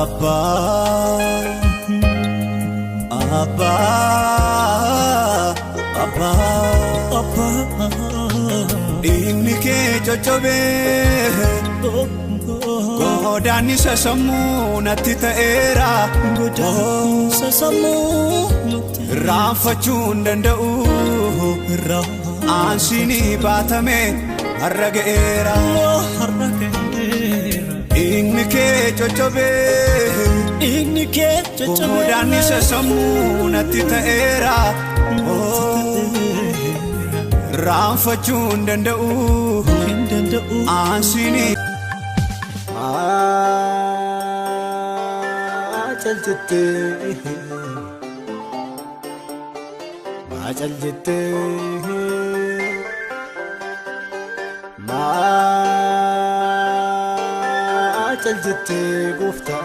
Abba Abba Abba Abba Dhiigni kee coccobee godaanni sammuu natti ta'eera irraanfachuu hin danda'u aansiin baatame har'a ga'eera Dhiigni kee coccobee godaanni sammuu natti ta'eera irraanfachuu hin danda'u aansiin Maal jettee maal jettee gooftaa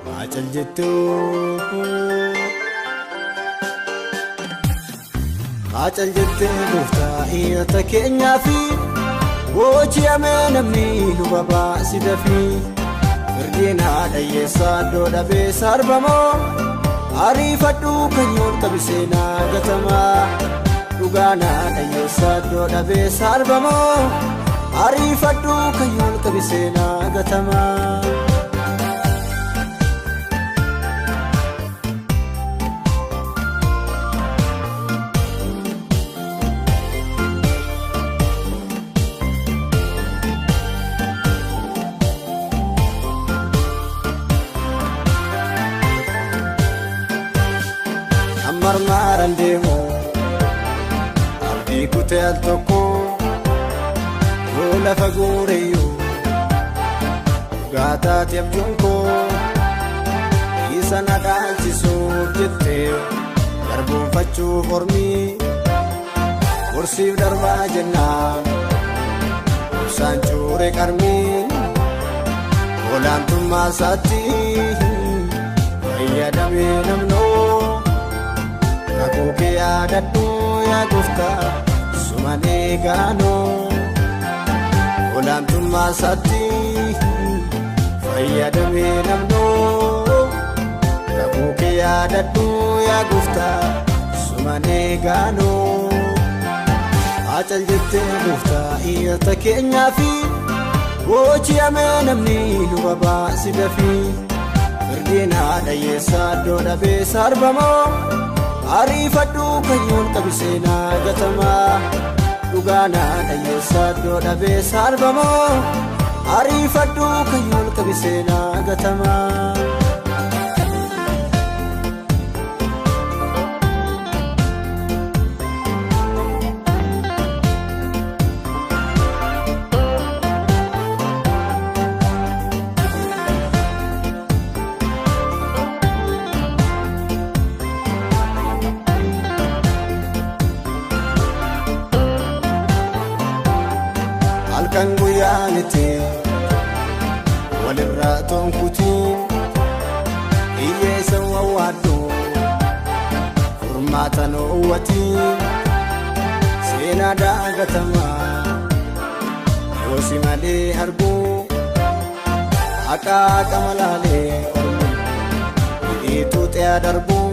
maal jettee maal jettee gooftaa iyyaata keenyaa fi booji'amee namni luba baasii dafii firdiin haadha hiyyeessaa iddoo dhabee sarbamoo ariifadhu kan yoon qabi seenaa gatamaa dhugaan haadha hiyyeessaa iddoo dhabee sarbamoo ariifadhu kan yoon qabi seenaa gatamaa. Marmaaran deemu abdii kutee al tokko yoo lafa guureyyuu dhugaa taate abjuun koo isa na dhaalchisuuf jettee garboonfachuuf mormii gorsiif darbaa jennaan ibsaan cuure qarmii olaantummaa isaatti fayyadamee namnoo. Kakuu kee yaadadhu yaa gooftaa sumanee gaanoo olaantummaa isaatti fayyadamee namnoo kakuu kee yaadadhu yaa gooftaa sumanee gaanoo maal jettee gooftaa iyyaata keenyaa fi booji'amee namni luba baasii dafii firdiin haadha hiyyeessaa iddoo dhabee sarbamoo. Ariifadhu kan yoon qabi seenaa gatamaa dhugaan haadha hiyyeessaa iddoo dhabee sarbamoo ariifadhu kan yoon qabi seenaa gatamaa. Halkan guyyaanitti walirraa toonkutiin hiyyeessa wawwaadhu furmaata noowwatiin seenaa daagatamaa yoosi malee arguu haqaa qamalaalee ormi hidhiituu xe'a darbuu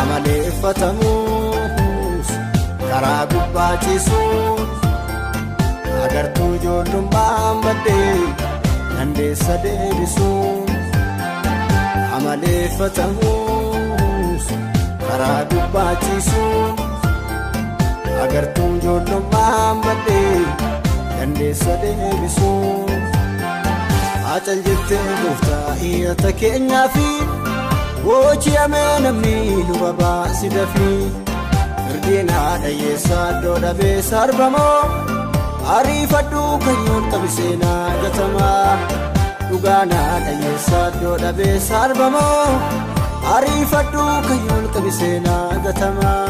amaleeffatamuus karaa gubbaa ciisuun. Agartuu ijoollummaan baddee dandeessa deebisuun amaleeffatamuus karaa gubbaa ciisuun agartuu ijoollummaan baddee dandeessa deebisuun maal jettee gooftaa iyyaata keenyaa fi booji'amee namni luba baasii dafii firdiin haadha hiyyeessaa iddoo dhabee sarbamoo. Ariifadhu kan yoon qabi seenaa gatamaa dhugaan haadha hiyyeessaa iddoo dhabee sarbamoo ariifadhu kan yoon qabi seenaa gatamaa.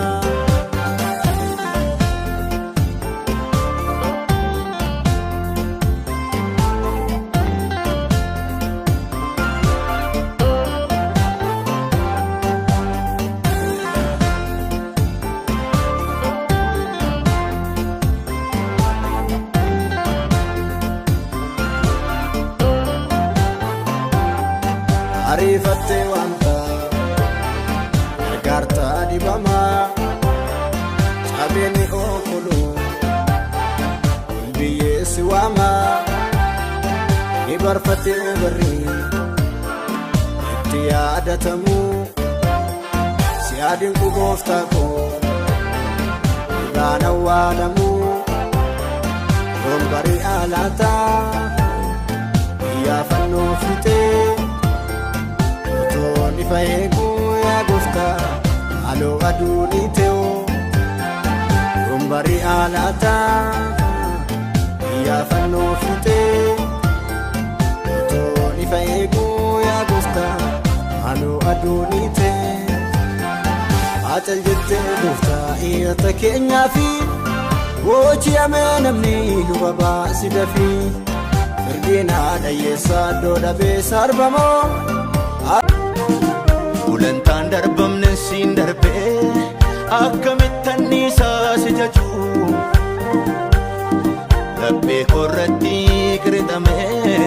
Ariifattee waanta gargaartaa dhibamaa cabeenni okoluu biyyeessi waamaa ni barfatee barri itti yaadatamu si yaadin gooftaa koo irraan awwaalamu yoom alaataa iyyaafannoo fixee. Ifa eeguu yaa gooftaa halluu aduu ni ta'u gombarii alaataa iyyaafannoo fixee otoon ifa eeguu yaa gooftaa halluu aduu ni ta'e hacal jettee gooftaa iyyata keenyaa fi booji'amee namni luba baasi dafii firdiin haadha hiyyeessaa iddoo dhabee sarbamoo. Gulantaan darbamne siin darbee akkamitti anniisaa si jajuu laphee korratti qirixamee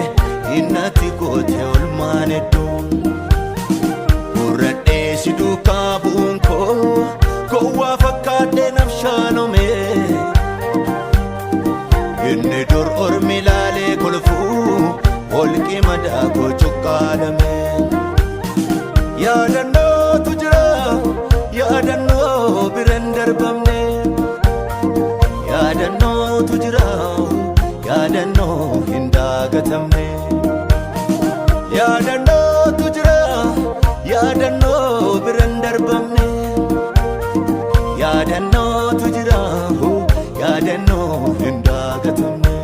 innatti goote olmaan hedduu gurradhee si duukaa bu'uun koo gowwaa fakkaadhee nafshaalome inni dur ormi laalee kolfuu holqii madaa koo cuqqaalame. Yaadannootu jira yaadannoo biraan darbamne yaadannootu jira yaadannoo hin dagatamne yaadannootu jira yaadannoo biraan darbamne yaadannootu jira yaadannoo hin dagatamne.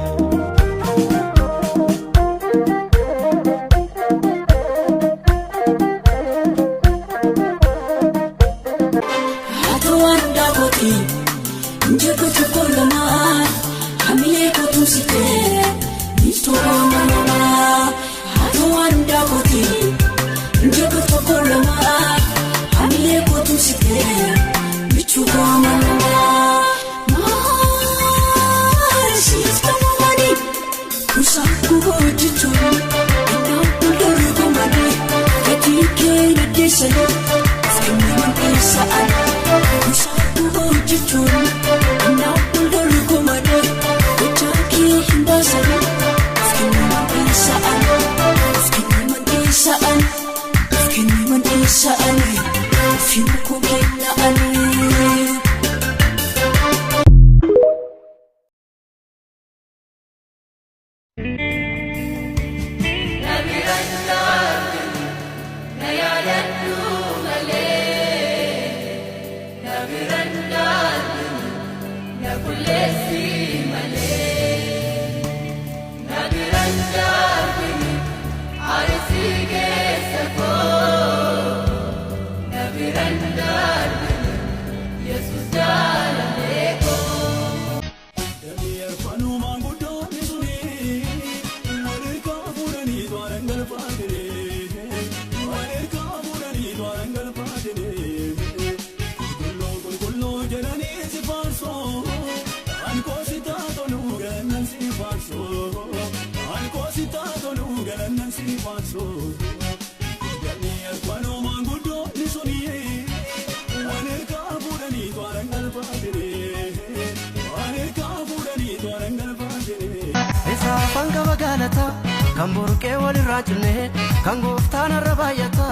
Kan burqee walirraa cinne kan gooftaan irra baay'ata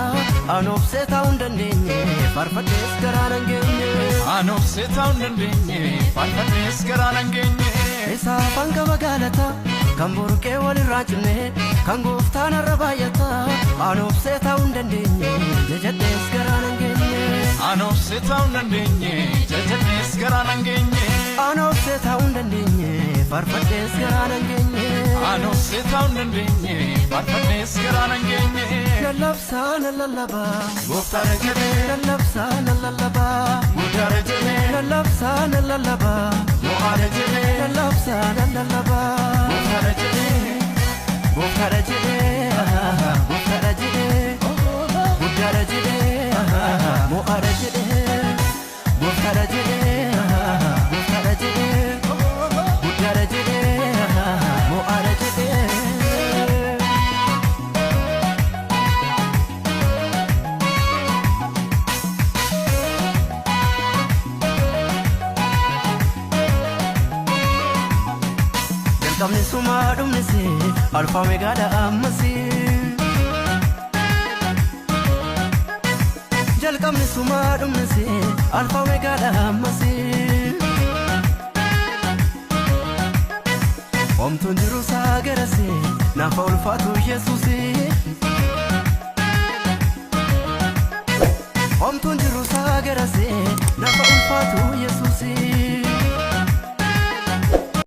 anoofsee taa'uu hin dandeenye faarfadhees garaa nan geenye. Anoofsee taa'uu hin dandeenye faarfadhees garaa nan geenye. Isaaf hanga galataa kan burqee walirraa cinne kan gooftaan irra baay'ata anoofsee taa'uu hin dandeenye jajadhees garaa nan geenye. Anoofsee taa'uu hin dandeenye jajadhees garaa nan geenye. Anoofsee taa'uu hin dandeenye faarfadhees garaa nan geenye. Anoofsee taa'uu hin dandeenye faarfadhees garaa nan geenye. Lallabsaa nan lallabaa. Gooftaadha jedhee. Lallabsaa nan lallabaa. Guddaadha jedhee. Lallabsaa nan lallabaa. Mo'aadha jedhee. Lallabsaa nan lallabaa. Gooftaadha jedhee. Gooftaadha jedhee. Gooftaadha jedhee. Guddaadha jedhee. Mo'aadha jedhee. Gooftaadha jedhee. Gooftaadha jedhee. Guddaadha jedhee. Mo'aadha jedhee. Jalqabni sumaa dhumnisi alfaa omeegaadha ammasi. Jalqabni sumaa dhumnisi alfaa omeegaadha ammasi. Homtuun jiru isaa garasi naafa ulfaatu Yesuusi. Homtuun jiru isaa garasi naafa ulfaatu Yesuusi.